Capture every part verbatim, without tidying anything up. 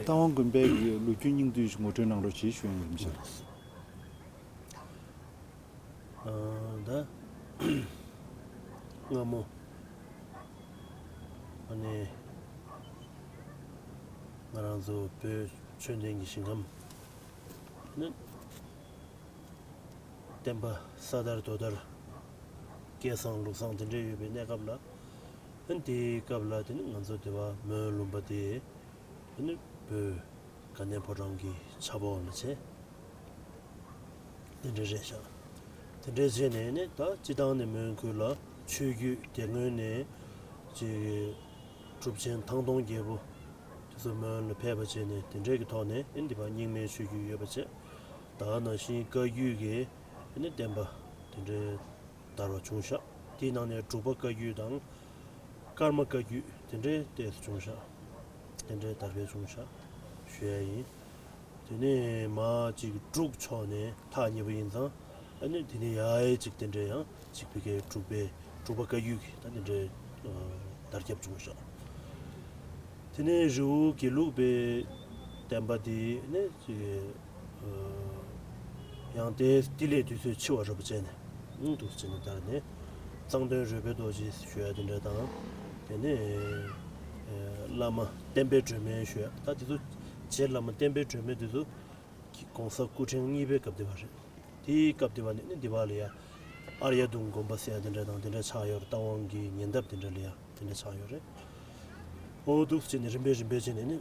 རྟ་དབང་དགོན་པའི་གི་ལོ་རྒྱུས་སྙིང་བསྡུས་ཤིག་ངོ་སྤྲོད་གནང་རོགས་གྱིས་ཞུ་ཡ་ཡིན་ཞུ། ཨ། ད་སྔ་མོ་ཨ་ནི་ང་རང་ཚོ་བོད་ཆོས་ལྡན་གྱི་ཞིང་ཁམས་ནི། བསྟན་པ་ས་དར་རྡོ་དར་སྐལ་བཟང་ལུགས་བཟང་དེ་འདྲ་ཡོད་པའི་གནས་སྐབས་ལ། ཨ་ནི་དེའི་སྐབས་ལ་དེ་ནི་ང་ཚོ་དེ་བ་མོན་ལུང་པ་དེ་ཨ་ནི་བོད་དགའ་ལྡན་ཕོ་བྲང་གི་ཆབ་འོག་ལ་བྱས། དེ་འདྲ་རེད་ཤག་དེ་འདྲ་བྱས་ནས་ནི་ད་སྤྱི་བཏང་ནས་མོན་ཁུལ་ལ་ཆོས་བརྒྱུད་དེ་སྔོན་ནས་ཅིག་གྲུབ་ཆེན་ཐང་སྟོང་རྒྱལ་པོ་དེ་ཚོ་མོན་ལ་ཕེབས་པ་བྱས་ནས་དེ་འདྲའི་གི་ཐོག་ནས་ཨ་ནི་འདི་བ་རྙིང་མའི་ཆོས་བརྒྱུད་ཡོད་པ་བྱས། ད་ནང་བཞིན་བཀའ་བརྒྱུད་ཀྱི་ཨ་ནི་བསྟན་པ་དེ་འདྲའི་དར་བ་བྱུང་ཤག་དེའི་ནང་ནས་འབྲུག་པ་བཀའ་བརྒྱུད་དང་ཀརྨ་བཀའ་བརྒྱུད་དེ་འདྲའི་ཏོག་ཙམ་བྱུང་ཤག་དེ་འདྲའི་དར་སྤེལ་བྱུང་ཤག་ཞུ་ཡ་ཡིན། དེ་ནས་མ་ཅིག་འབྲུག་ཕྱོགས་ནས་ཐག་ཉེ་པོ་ཡིན་ཙང་ཨ་ནི་དེ་ནས་ཡ་ཡའི་ཅིག་དེ་འདྲའི་ཡང་ཅིག་བི་ཀའི་འབྲུག་པའི་འབྲུག་པ་བཀའ་བརྒྱུད་ཀྱི་ད་དེ་འདྲའི་དར་ཁྱབ་བྱུང་ཤག་དེ་ནས་རི་བོ་དགེ་ལུགས་པའི་བསྟན་པ་དེ་ནི་ཅིག་ཡང་དེ་དེ་ལས་དུས་ཚོད་འཕྱི་བ་རབ་བྱས་ནས་འདུག་ཅེས་ནས་དར་ནས་གཙང་སྟོན་རོལ་པའི་རྡོ་རྗེ་ཞུ་ཡ་དེ་འདྲ་དང་། དེ་ནས་བླ་མ་བསྟན་པའི་སྒྲོན་མེ་ཞུ་ཡ་ད་དེ་ཚོ་རྗེ་བླ་མ་བསྟན་པའི་སྒྲོན་མེ་དེ་ཚོ་གོང་ས་སྐུ་ཕྲེང་གཉིས་པའི་སྐབས་དེ་བ་རེད། དེའི་སྐབས་དེ་བ་ནས་ནི་འདི་བ་ལ་ཡ་ཨར་ཡ་དུང་དགོན་པ་ཟེར་ཡ་དེ་འདྲ་དང་དེ་འདྲ་ཆགས་ཡོད་རེད། རྟ་དབང་གི་ཉེ་འདབས་དེ་འདྲ་ལ་ཡ་དེ་འདྲ་ཆགས་ཡོད་རེད། འོ་འདུག་སེ་བྱས་ནས་རིམ་པས་རིམ་པས་བྱས་ནས་ནི་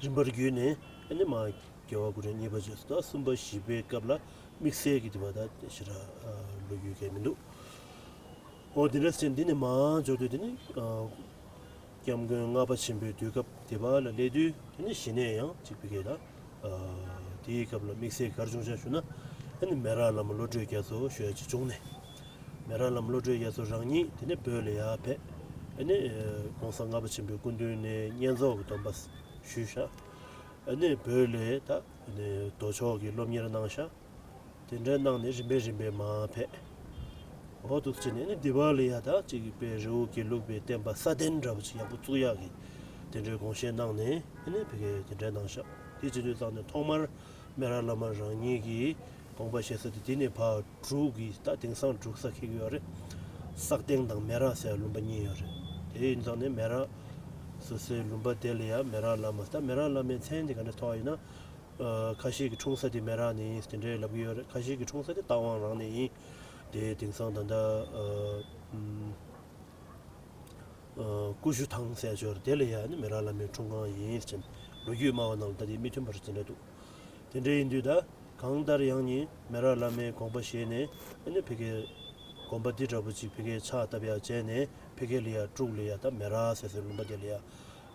རིམ་པར་བརྒྱུད་ནས་ཨ་ནི་མ་རྒྱལ་བ་སྐུ་ཕྲེང་གཉིས་པ་བྱས་སོ། ད་གསུམ་པ་བཞི་པའི་སྐབས་ལ་དམིགས་བསལ་གྱི་དེ་བ་ད་ཞེ་དྲག་ལོ་རྒྱུས་གང་མི་འདུག་འོ་དེ་འདྲ་ཟེར་འདི་ནས་མར་འཇོག་དུས་དེ་ནི་སྐྱབས་མགོན་ལྔ་པ་ཆེན་པོའི་དུས་སྐབས་དེ་བ་ལ་སླེབས་དུས་དེ་ནི་གཞི་ནས་ཡང་གཅིག་པའི་གེ་ད་དེའི་སྐབས་ལ་དམིགས་བསལ་གར་བྱུང་ཆ་ཞུ་ན་ཨ་ནི་མེ་རག་བླ་མ་བློ་གྲོས་རྒྱ་མཚོ་ཞུ་ཡ་ཅིག་བྱུང་ནས། མེ་རག་བླ་མ་བློ་གྲོས་རྒྱ་མཚོ་རང་ཉིད་དེ་ནི་བོད་ལ་ཡར་ཕེབས། ཨ་ནི་༸གོང་ས་ལྔ་པ་ཆེན་པོའི་སྐུ་མདུན་ནས་བསྙེན་རྫོགས་ཀྱི་སྡོམ་པ་ཞུས་ཤག་ཨ་ནི་བོད་ལ་ད་ཨ་ནི་མདོ་ཕྱོགས་ཀྱི་སློབ་གཉེར་གནང་ཤག་དེ་འདྲ་གནང་ནས་རིམ་པས་རིམ་པས་མར་ཕེབས། འོ་འདུག་སེ་བྱས་ནས་ནི་འདི་བ་ལ་ཡ་ད་ཅིག་དཔེ་རི་བོ་དགེ་ལུགས་པའི་བསྟན་པ་སྲ་བརྟན་འདྲ་པོ་ཅིག་ཡག་པོ་བཙུགས་ཡག་གི་དེ་འདྲའི་དགོངས་བཞེས་གནང་ནས་ཨ་ནི་ཕ་གིར་དེ་འདྲ་གནང་ཤག་དེ་བྱེད་དུས་ཙང་ནས་ཐོག་མར་མེ་རག་བླ་མ་རང་ཉིད་ཀྱིས་དགོངས་པ་བཞེས་ས་དེ་དེ་ནས་ཕར་འབྲུག་གི་ད་དེང་སང་འབྲུག་ས་འཁེལ་གྱི་ཡོད་རེད། སག་སྟེང་དང་མེ་རག་ཟེར་ལུང་པ་གཉིས་ཡོད་རེད། དེ་ཡིན་ཙང་ནས་མེ་རག་སོ་སོའི་ལུང་པ་དེ་ལ་ཡ་མེ་རག་བླ་མ། ད་མེ་རག་བླ་མའི་མཚན་དེ་ག་འདྲ་ཐོགས་ཡིན་ན། ཨ། ཁ་ཤས་ཀྱིས་འཁྲུངས་ས་དེ་མེ་རག་ནས་ཡིན་དེ་འདྲའི་ལབ་ཀྱི་ཡོད་རེད། ཁ་ཤས་ཀྱིས་འཁྲུངས་ས་དེ་རྟ་དབང་རང་ནས་ཡིན། དེ་དེང་སང་ད་ལྟ་ཨ་ཨམ་ཨ་ཀུ་ཤུ་ཐང་ཟེར་ཅིག་ཡོད་རེད། དེ་ལ་ཡ་ནི་མེ་རག་བླ་མའི་འཁྲུངས་ཁང་ཡིན་ཟེར་ནས་ལོ་རྒྱུས་སྨྲ་བ་ནང་ལ་ད་དེ་མི་མཐུན་པ་རེད་དེ་འདྲ་འདུག་དེ་འདྲ་ཡིན་དུས་ད་གང་ལྟར་ཡང་ནི་མེ་རག་བླ་མའི་དགོངས་པ་བཞེས་ནས་ཨ་ནི་ཕ་གིར་དགོན་པ་འདི་འདྲ་པོ་ཅིག་ཕ་གིར་ཕྱག་བཏབ་ཡག་བྱས་ནས་ཕ་གི་ལ་ཡ་འབྲུག་ལ་ཡ་ད་མེ་རག་ཟེར་སའི་ལུང་པ་དེ་ལ་ཡ་ཨ་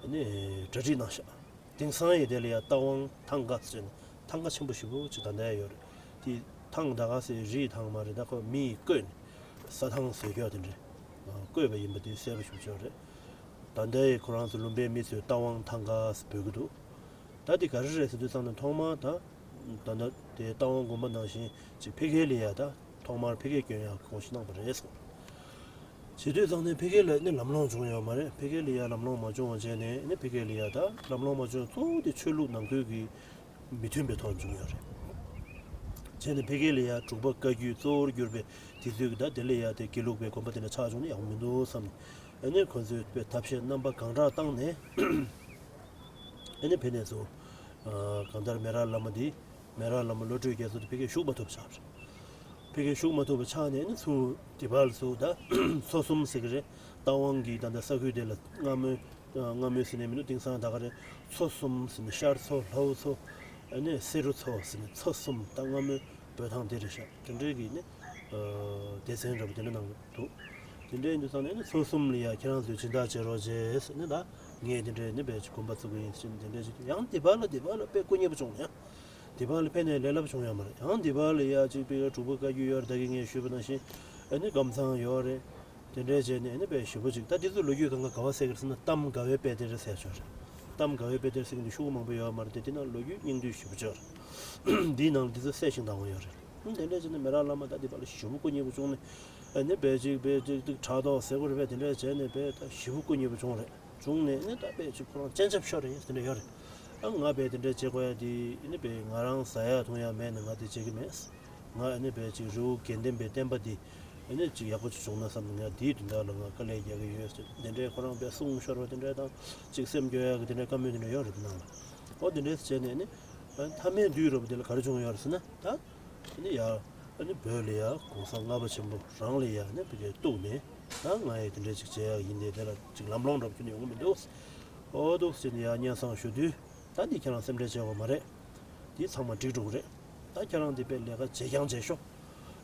ནི་གྲ་སྒྲིག་གནང་ཤག་དེང་སང་ཡི་དེ་ལ་ཡ་རྟ་དབང་ཐང་ག་ཟེར་ནས་ཐང་ག་ཆེན་པོ་ཞེ་པོ་ཅིག་ད་ལྟ་ཡ་ཡོད་རེད། དེ་ཐང་ད་ག་ཟེར་རིའི་ཐང་མ་རེད། ད་ཁོ་མིས་བརྐོས་ནས་ས་ཐང་བཟོས་ཀྱོག་དེ་འདྲས་བརྐོས་པ་ཡིན་པ་དེ་གསལ་པོ་ཞེ་པོ་ཅིག་ཡོད་རེད། ད་ལྟ་ཡི་ཁོ་རང་ཚོ་ལུང་པའི་མི་ཚོས་རྟ་དབང་ཐང་ག་ཟེར་འབོད་ཀྱི་འདུག་ད་དེ་ག་རེ་རེད་ཟེར་དུས་ཙང་ནས་ཐོག་མར་ད་ད་ལྟ་དེ་རྟ་དབང་དགོན་པ་ནང་བཞིན་ཅིག་ཕ་གི་ལ་ཡ་ད་ཐོག་མར་ཕ་གིར་བསྐྱོན་ཡག་གི་དགོངས་བཞེས་གནང་བ་རེད་ཟེར། བྱེད་དུས་ཙང་ནས་ཕ་གི་ལ་ནི་ལམ་ལྷོང་བྱུང་ཡོད་མ་རེད། ཕ་གི་ལ་ཡ་ལམ་ལྷོང་མ་བྱུང་བ་བྱས་ནས་ནི་ཕ་གི་ལ་ཡ་ད་ལམ་ལྷོང་མ་བྱུང་གཙོ་བོ་དེ་ཆོས་ལུགས་ནང་ཁུལ་གྱི་མི་མཐུན་པའི་ཐོག་བྱུང་ཡོད་རེད། བྱས་ནས་ཕ་གི་ལ་ཡ་འབྲུག་པ་བཀའ་བརྒྱུད་གཙོ་བོར་གྱུར་པའི་དེ་ཚོས་ཀྱི་ད་དེ་ལ་ཡ་དེ་དགེ་ལུགས་པའི་དགོན་པ་དེ་འདྲ་ཆགས་བྱུང་ན་ཡག་པོ་མི་འདུག་བསམ་ནས་ཨ་ནི་ཁོ་ཚོས་དཔེ་ཐབས་ཤེས་རྣམ་པ་གང་དྲག་བཏང་ནས་ཨ་ནི་ཕ་གི་ནས་ཚུར་གང་ལྟར་མེ་རག་བླ་མ་འདི་མེ་རག་བླ་མ་བློ་གྲོས་རྒྱ་མཚོ་དེ་ཕ་གིར་བཞུགས་མ་ཐུབ་པ་ཆགས་པ་རེད། ཕ་གིར་བཞུགས་མ་ཐུབ་པ་ཆགས་ནས་ནི་ཚུར་དེ་བར་ཚུར་ད་མཚོ་གསུམ་ཟེར་གི་རེད། རྟ་དབང་གི་ད་ལྟ་ས་ཁུལ་དེ་ལ་སྔ་མོའི་སྔ་མོའི་ཟེར་ནས་མི་འདུག་དེང་སང་ད་ག་རེད། མཚོ་གསུམ་ཟེར་ནས་ཤར་མཚོ་ལྷོ་མཚོ་ཨ་ནི་བསེ་རུ་མཚོ་ཟེར་ནས་མཚོ་གསུམ་ད་སྔ་མོའི་བོད་ཐང་དེ་རེད་ཤག་དེ་འདྲའི་གི་ནི་སྡེ་ཚན་འདྲ་པོ་དེ་འདྲ་གནང་གི་འདུག་དེ་འདྲའི་ཡིན་དུས་ཙང་ནས་ནི་མཚོ་གསུམ་ལ་ཡ་ཁྱེད་རང་ཚོས་སྦྱིན་བདག་བྱེད་རོགས་བྱས་ཟེར་ནས་ད་ངས་དེ་འདྲའི་ནི་བེད་དགོན་པ་བཙུགས་གི་ཡིན་ཟེར་ནས་དེ་འདྲའི་བྱེད་དུས་ཡང་དེ་བར་ལ་དེ་བར་ལ་དཔེ་སྐུ་ཉེ་པོ་བྱུང་ནས། དེ་བར་ལ་ཕན་ནས་ལས་སླ་པོ་བྱུང་ཡོད་མ་རེད། ཡང་དེ་བར་ལ་ཡ་གཅིག་པའི་འབྲུག་པ་བཀའ་བརྒྱུད་ཡོད་རེད། ད་གིན་ངས་ཞུས་པ་ནང་བཞིན་ཨ་ནི་སྒམ་ཚང་ཡོད་རེད། དེ་འདྲའི་བྱས་ནས་ཨ་ནི་དཔེ་ཞེ་པོ་ཅིག་ད་དེ་ཚོ་ལོ་རྒྱུས་སྒང་ག་ག་བ་གསལ་གི་རེད་ཟེར་ན་གཏམ་དགའ་བའི་དཔེ་དེ་རེད་ཟེར་ཆོག་རེད། གཏམ་དགའ་བའི་དཔེ་དེ་རེད་ཟེར་གི་འདུག་ཤོག་གུ་མང་པོ་ཡོད་མ་རེད་དེ། དེ་ནང་ལོ་རྒྱུས་སྙིང་བསྡུས་ཞེ་པོ་ཅིག་ཡོད་རེད། འདིའི་ནང་ལ་དེ་ཚོ་གསལ་ཞིང་དྭངས་པོ་ཡོད་རེད། ཨ་དེ་འདྲའི་བྱས་ནས་མེ་རག་བླ་མ་ད་དེ་བར་ལ་ཞེ་པོ་སྐུ་ཉེ་པོ་བྱུང་ནས་ཨ་ནི་དཔེ་ཅིག་དཔེ་ཅིག་ཏིག་ཕྲག་དོག་ཟེར་དགོས་རེད་པས། དེ་འདྲའི་བྱས་ནས་དཔེ་ད་ཞེ་པོ་སྐུ་ཉེ་པོ་བྱུང་རེད། བྱུང་ནས་ནི་ད་དཔེ་ཅིག་ཁོ་རང་སྤྱན་ཆབ་ཤོར་རེད་དེ་འདྲ་ཡོད་རེད། ཨ་ང་དཔེ་དེ་འདྲ་བྱེད་དགོས་ཡ་དེ་ནི་དཔེ་ང་རང་ཟ་ཡ་འཐུང་ཡ་མེད་ནས་ང་དེ་བྱེད་ཀྱི་མེད། ང་ནི་དཔེ་ཅིག་རི་བོ་དགེ་ལྡན་པའི་བསྟན་པ་འདི་ནི་ཅིག་ཡག་པོ་ཅིག་བྱུང་ན་བསམ་ནས་ང་དེའི་དོན་དག་ལ་ང་དཀའ་ལས་རྒྱག་གི་ཡོད་ཟེར་དེ་འདྲའི་ཁོ་རང་དཔེ་གསུང་ཤོར་བ་དེ་འདྲ་དང་ཅིག་སེམས་སྐྱོ་ཡ་གི་དེ་འདྲའི་བཀའ་མོལ་དེ་འདྲ་ཡོད་རེད་དེ་ནང་ལ། ཨོ་དེ་འདྲས་བྱས་ནས་ནི་མཐའ་མའི་དུས་རབས་འདི་ལ་ག་རེ་བྱུང་ཡོད་རེད་ཟེར་ན་ད། ཨ་ནི་ཡ། ཨ་ནི་བོད་ལ་ཡ་གོང་ས་ལྔ་པ་ཆེན་པོ་རང་ལ་ཡ་ནི་བི་ཀའི་གཏུགས་ནས་ད་ང་ཡི་དེ་འདྲ་ཅིག་བྱེད་ཡག་ཡིན་ཏེ་དེ་ལ་ཅིག་ལམ་ལྷོང་འདྲ་པོ་ཁྱོན་ནས་ཡོང་གི་མི་འདུག་ཨོ་འདུག་ཟེར་ནས་ཡ་སྙན་སེང་ཞུ་དུས་ད་འདི་ཁྱེད་རང་སེམས་ཁྲལ་བྱེད་དགོས་མ་རེད། འདི་ཚང་མ་འགྲིག་འགྲོ་གི་རེད། ད་ཁྱེད་རང་འདི་དཔེ་ལས་ཀ་བྱེད་རྐྱང་བྱེད་ཤོག་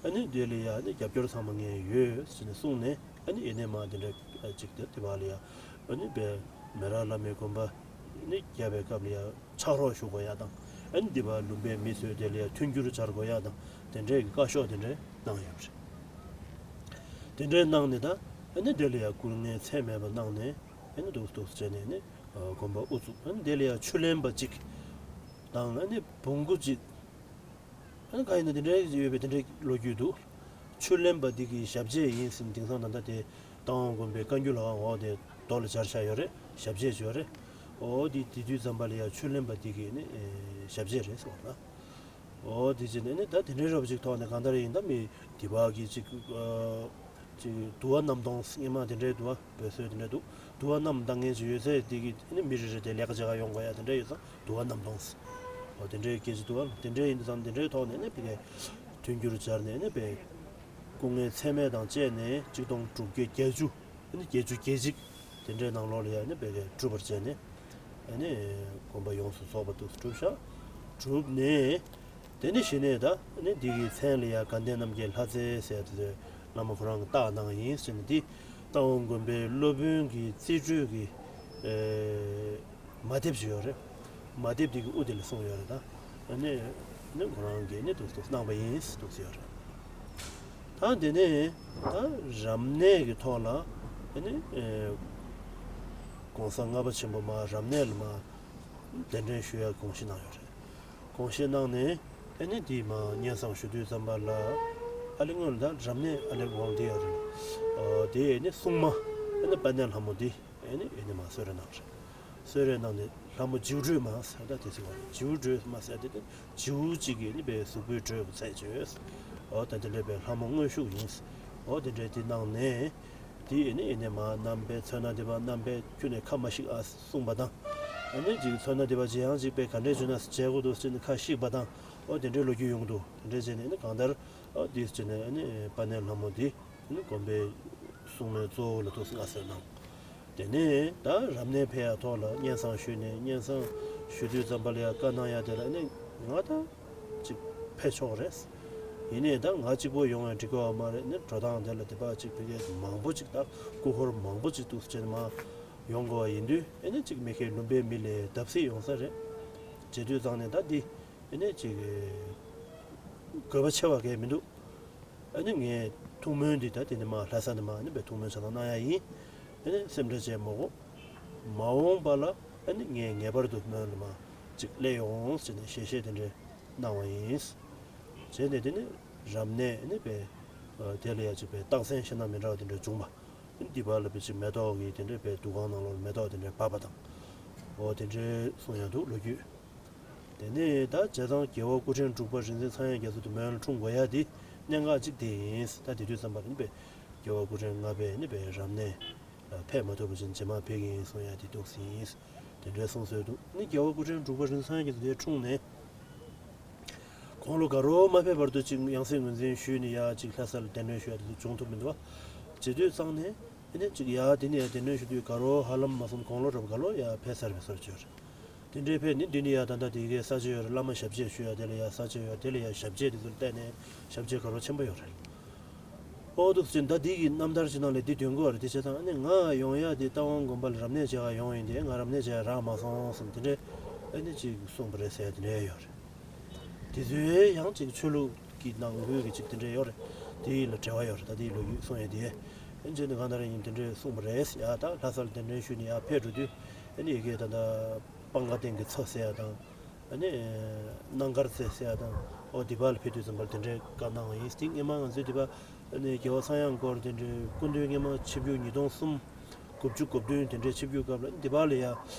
ཨ་ནི་དེ་ལ་ཡ་ནི་རྒྱབ་སྐྱོར་ཚང་མ་ངས་ཡོད་ཟེར་ནས་གསུངས་ནས། ཨ་ནི་ཨེ་ནས་མ་དེ་འདྲ་ཅིག་དེ་དེ་བ་ལ་ཡ། ཨ་ནི་བའི་མེ་རག་བླ་མའི་དགོན་པ་ནི་རྒྱབ་པའི་སྐབས་ལ་ཡ་ཕྱག་རོགས་ཞུ་དགོས་ཡ་དང་། ཨ་ནི་འདི་བ་ལུང་པའི་མི་ཚོས་དེ་ལ་ཡ་མཐུན་འགྱུར་སྦྱར་དགོས་ཡ་དང་དེ་འདྲའི་གི་བཀའ་ཤོག་དེ་འདྲ་གནང་ཡོད་པ་རེད། དེ་འདྲ་གནང་ནས་ད་ཨ་ནི་དེ་ལ་ཡ་སྐུ་ངལ་ཚད་མེད་པ་གནང་ནས་ཨ་ནི་འདུག་འདུག་བྱས་ནས་ནི་དགོན་པ་དབུ་བཙུགས། ཨ་ནི་དེ་ལ་ཡ་ཆུ་ལེན་པ་གཅིག་དང་ཨ་ནི་བོང་གུ་གཅིག་ཨ་ནི་གང་ཡིན་ན་དེ་འདྲའི་ཡོད་པའི་དེ་འདྲའི་ལོ་རྒྱུས་འདུག་ཆུ་ལེན་པ་འདི་གི་ཞབས་རྗེས་ཡིན་ཟིན་དེང་སང་ད་ལྟ་དེ་རྟ་དབང་དགོན་པའི་བཀའ་འགྱུར་ལའང་འོག་དེ་རྡོ་ལ་སྦྱར་བཞག་ཡོད་རེད། ཞབས་རྗེས་ཡོད་རེད། འོ་དེ་དེ་དུས་ཙམ་པ་ལ་ཡ་ཆུ་ལེན་པ་འདི་གི་ནི་ཞབས་རྗེས་རེད་ཟེར་བ་ལ། འོ་དེ་བྱས་ནས་ནི་ད་དེ་འདྲའི་རབ་ཅིག་ཐོག་ནས་གང་ལྟར་ཡིན་ད་མི་དེ་བ་གི་ཅིག་ཅིག་དུ་བ་གནམ་སྟོང་སྙེ་མ་དེ་འདྲའི་དུ་བ་བོད་སྲོལ་དེ་འདྲ་འདུག་དུ་བ་གནམ་ལྡང་མཁན་ཅིག་ཡོད་ཚད་དེ་གི་ནི་མི་རེ་རེ་དེ་ལས་ཀ་བྱེད་ག་ཡོང་དགོས་ཡ་དེ་འདྲ་ཡོད་ཙང་དུ་བ་གནམ་སྟོང་ཟེར། འོ་དེ་འདྲའི་སྐད་ཆ་འདུག་ཨ། དེ་འདྲའི་ཡིན་ཙང་དེ་འདྲའི་ཐོག་ནས་ནི་ཕ་གི་མཐུན་འགྱུར་སྦྱར་ནས་ནི་ཕ་གི་སྐུ་ངལ་ཚད་མེད་དང་བཅས་ནས་ཆིག་སྟོང་དྲུག་བརྒྱ་བརྒྱད་ཅུ་ནི་བརྒྱད་ཅུ་གྱ་གཅིག་དེ་འདྲའི་ནང་ལོགས་ལ་ཡ་ནི་ཕ་གི་གྲུབ་པར་བྱས་ནས། ཨ་ནི་དགོན་པ་ཡོངས་སུ་རྫོགས་པ་འདུག་གྲུབ་ཤག་གྲུབ་ནས། དེ་ནི་གཞི་ནས་ད་ནི་འདི་གི་མཚན་ལ་ཡ་དགའ་ལྡན་རྣམ་རྒྱལ་ལྷ་རྩེ་ཟེར་དེ་ཚོའི་བླ་མ་ཁོ་རང་གི་རྟགས་གནང་ཡིན་ཟེར་ནས་འདི་རྟ་དབང་དགོན་པའི་སློབ་དཔོན་གྱི་རྩིས་སྤྲོད་ཀྱི་མ་དེབ་ཅིག་ཡོད་རེད། མ་དེབ་འདི་གི་དབུ་དེ་ལ་གསུངས་ཡོད་རེད་ད། ཨ་ནི་ནི་ཁོ་རང་གིས་ནི་འདུག་འདུག་གནང་པ་ཡིན་འདུག་ཟེར་ཡོད་རེད། ད་དེ་ནས་ད་རབ་གནས་ཀྱི་ཐོག་ལ་ཨ་ནི་ཨེ་གོང་ས་ལྔ་པ་ཆེན་པོ་མར་རབ་གནས་ལ་མར་གདན་འདྲེན་ཞུ་ཡ་དགོངས་གཞི་གནང་ཡོད་རེད། དགོངས་གཞི་གནང་ནས་ཨ་ནི་དེ་མར་སྙན་སེང་ཞུ་དུས་ཙམ་པ་ལ་ཨ་ལེ་སྔོན་ལ་ད་རབ་གནས་ཨ་ལེ་ཝང་དེ་ཡོད་རེད། ཨོ་དེ་ཨ་ནི་སྲུང་མ་ཨ་ནི་དཔལ་ལྡན་ལྷ་མོ་དེ། ཨེ་ནི་ཨེ་ནི་མ་གསོལ་རས་གནང་རེད། གསོལ་རས་གནང་ནས་ལྷ་མོ་བྱིའུ་སྒྲོལ་མ་ཟེར་ད་དེ་ཟེར་བ་རེད། བྱིའུ་སྒྲོལ་མ་ཟེར་དེ་དེ་བྱིའུ་གཅིག་གིས་ནི་བའི་གཟུགས་པོའི་སྒྲོས་པ་མཛད་བྱོས། འོ་ད་དེ་འདྲ་བའི་ལྷ་མོ་དངོས་ཤུགས་ཡིན། འོ་དེ་འདྲའི་དེ་གནང་ནས། དེ་ཨེ་ནི་ཨེ་ནི་མ་རྣམ་པའི་མཚོན་ན་དེ་བ་རྣམ་པའི་ཁྱོན་ནས་ཁ་མ་ཤིག་ཨ་གསུངས་པ་དང་། ཨ་ནི་ཅིག་མཚོན་ན་དེ་བ་ཇེ་ཡང་ཅིག་པའི་ག་འདྲས་བྱུང་ན་བྱེད་དགོས་འདུག་ཟེར་ནས་ཁ་ཤིག་པ་དང་། འོ་དེ་འདྲའི་ལོ་རྒྱུས་ཡོང་འདུག་དེ་འདྲས་བྱས་ནས་ཨེ་ནི་གང་ལྟར་འོ་དེ་བྱས་ནས་ཨེ་ནི་དཔལ་ལྡན་ལྷ་མོ་དེ། དེ་ནི་དགོན་པའི་སྲུང་མའི་གཙོ་བོ་ལ་ཐུགས་མངའ་གསོལ་གནང་། དེ་ནས་ད་རབ་གནས་ཕེབས་ཡ་ཐོག་ལ་སྙན་སེང་ཞུས་ནས་སྙན་སེང་ཞུ་དུས་ཙམ་པ་ལ་ཡ་བཀའ་གནང་ཡ་དེ་ལ་ནི་ང་ད་ཅིག་ཕེབས་ཆོག་རེད། ཡིན་ནའི་ད་ང་གཅིག་པོ་ཡོང་ཡ་འགྲིག་གི་ཡོད་མ་རེད། ནི་འགྲོ་སྟངས་དེ་ལ་དེ་པ་ཅིག་ཕ་གིར་མང་པོ་ཅིག་ད་སྐུ་འཁོར་མང་པོ་ཅིག་འདུག་ཟེར་ནས་མ་ཡོང་དགོས་པ་ཡིན་དུས་ཨེ་ནི་ཅིག་མི་ཁའི་ལུང་པའི་མི་ལས་བརྡབ་གསིག་ཡོང་ས་རེད། བྱེད་དུས་ཙང་ནས་ད་འདི་ཨེ་ནི་ཅིག་དགོས་པ་ཆེ་བ་གས་མི་འདུག་ཨ་ནི་ངས་ཐུགས་སྨོན་འདི་ད་དེ་ནི་མ་ལྷ་ས་ནི་མ་ནི་བའི་ཐུགས་སྨོན་ཆ་ཚང་གནང་ཡ་ཡིན། ཨ་ནི་སེམས་ཁྲལ་བྱས་མ་དགོས། མ་འོངས་པ་ལ་ཨ་ནི་ངས་ངེས་པར་དུ་སྨོན་ལ་མ་ཅིག་སླེབས་ཡོང་ཟེར་ནས་ཞལ་བཞེས་དེ་འདྲ་གནང་བ་ཡིན། བྱས་ནས་དེ་ནི་རབ་གནས་ནི་བའི་དེ་ལ་ཡ་ཅིག་བའི་རྟགས་མཚན་ཤེས་ན་མི་འདྲ་བ་དེ་འདྲ་བྱུང་བ། ཨ་ནི་འདི་བ་ལ་བའི་ཅིག་མེ་ཏོག་གི་དེ་འདྲ་བའི་འདུ་ཁང་ནང་ལོགས་ལ་མེ་ཏོག་དེ་འདྲ་བབས་པ་དང་། འོ་དེ་འདྲ་གསུང་ཡ་འདུག་ལོ་རྒྱུས། དེ་ནས་ད་བྱས་ཙང་རྒྱལ་བ་སྐུ་ཕྲེང་དྲུག་པ་རིག་འཛིན་ཚངས་དབྱངས་རྒྱ་མཚོ་དེ་མོན་ལ་འཁྲུངས་དགོས་ཡ་དེ་གནད་འགག་ཅིག་དེ་ཡིན། ད་དེ་དུས་ཙམ་པ་ནི་པའི་རྒྱལ་བ་སྐུ་ཕྲེང་ལྔ་པས་ནི་པའི་རབ་གནས་ལ་ཕེབས་མ་ཐུབ་པ་བཞིན་རྗེས་མ་ཕེབས་ཀྱི་ཡིན་གསུང་ཡ་དེ་འདུག་ཟིན། དེ་འདྲའི་གསུང་སྲོལ་འདུག་ནི་རྒྱལ་བ་སྐུ་ཕྲེང་དྲུག་པ་རིག་འཛིན་ཚངས་དབྱངས་རྒྱ་མཚོ་དེ་འཁྲུངས་ནས་དགུང་ལོ་དགའ་རོགས་མ་ཕེབས་བར་དུ་ཅིག་ཡང་སྲིད་ངོས་འཛིན་ཞུས་ནས་ཡ་ཅིག་ལྷ་ས་ལ་གདན་འདྲེན་ཞུ་ཡ་དེ་ཚོ་བྱུང་ཐུབ་མི་འདུག་བ། བྱེད་དུས་ཙང་ནས། དེ་ནས་ཅིག་ཡ་དེ་ནས་ཡ་གདན་འདྲེན་ཞུ་དུས་དགའ་རོགས་ཧ་ལམ་མ་སོང་དགུང་ལོ་རབས་དགའ་ལོ་ཡ་ཕེབས་ཚར་བའི་བཟོ་བཅོས་རེད། དེ་འདྲའི་ཕེབས་ནི་འདི་ནི་ཡ་ད་ལྟ་དེ་གའི་ས་ཆ་ཡོད་རེད། བླ་མ་ཞབས་རྗེས་ཞུ་ཡ་དེ་ལ་ཡ་ས་ཆ་ཡོད་དེ་ལ་ཡ་ཞབས་རྗེས་དེ་ཚོར་བལྟས་ནས་ཞབས་རྗེས་དགའ་རོགས་ཆེན་པོ་ཡོད་རེད། ཨོ་འདུག་ཟེར་ད་འདི་གི་རྣམ་ཐར་ཅིག་ནང་ལས་འདི་འདོན་དགོས་རེད། དེ་བྱས་ཙང་ཨ་ནི་ང་ཡོང་ཡ་དེ་རྟ་དབང་དགོན་པ་ལ་རབ་གནས་བྱེད་ག་ཡོང་ཡིན་དེ་ང་རབ་གནས་བྱེད་ཡ་རག་མ་སོང་གསུངས་དེ་འདྲའི་ཨ་ནི་ཅིག་གསུངས་པ་རེད་ཟེར་ཡ་དེ་འདྲའི་ཡོད་རེད། དེ་ཚོའི་ཡང་ཅིག་ཆོས་ལུགས་ཀྱི་ནང་ཁུལ་གྱི་ཅིག་དེ་འདྲ་ཡོད་རེད། དེ་ལ་འབྲེལ་བ་ཡོད་རེད། ད་དེའི་ལོ་རྒྱུས་གསུང་ཡ་དེ་ཨེ་འཇོན་ནི་གང་ལྟར་ཡིན་དེ་འདྲས་གསུངས་པ་རེད། ཡ་ད་ལྷ་སར་གདན་འདྲེན་ཞུས་ནས་ཡ་ཕེབས་འགྲོ་དུས་ཨ་ནི་ཡ་གི་ད་ད་སྤང་ཁ་སྟེང་གི་མཚོ་ཟེར་ཡ་དང་ཨ་ནི་གནམ་དཀར་རྩེ་ཟེར་ཡ་དང་ཨོ་དེ་པ་ལ་ཕེབས་དུས་ཙམ་པར་དེ་འདྲའི་བཀའ་གནང་བ་ཡིན། དེ་སྔས་མ་ང་ཚོའི་དེ་པ་ཨ་ནི་རྒྱལ་བ་ཚངས་དབྱངས་སྐོར་དེ་འདྲའི་སྐུ་མདུན་སྔས་མ་ཆིབས་བསྒྱུར་ཉིས་སྟོང་གསུམ་ དགུ་བཅུ་གོ་བདུན་དེ་འདྲའི་ཆིབས་བསྒྱུར་སྐབས་ལ་འདི་པར་ལ་ཡ་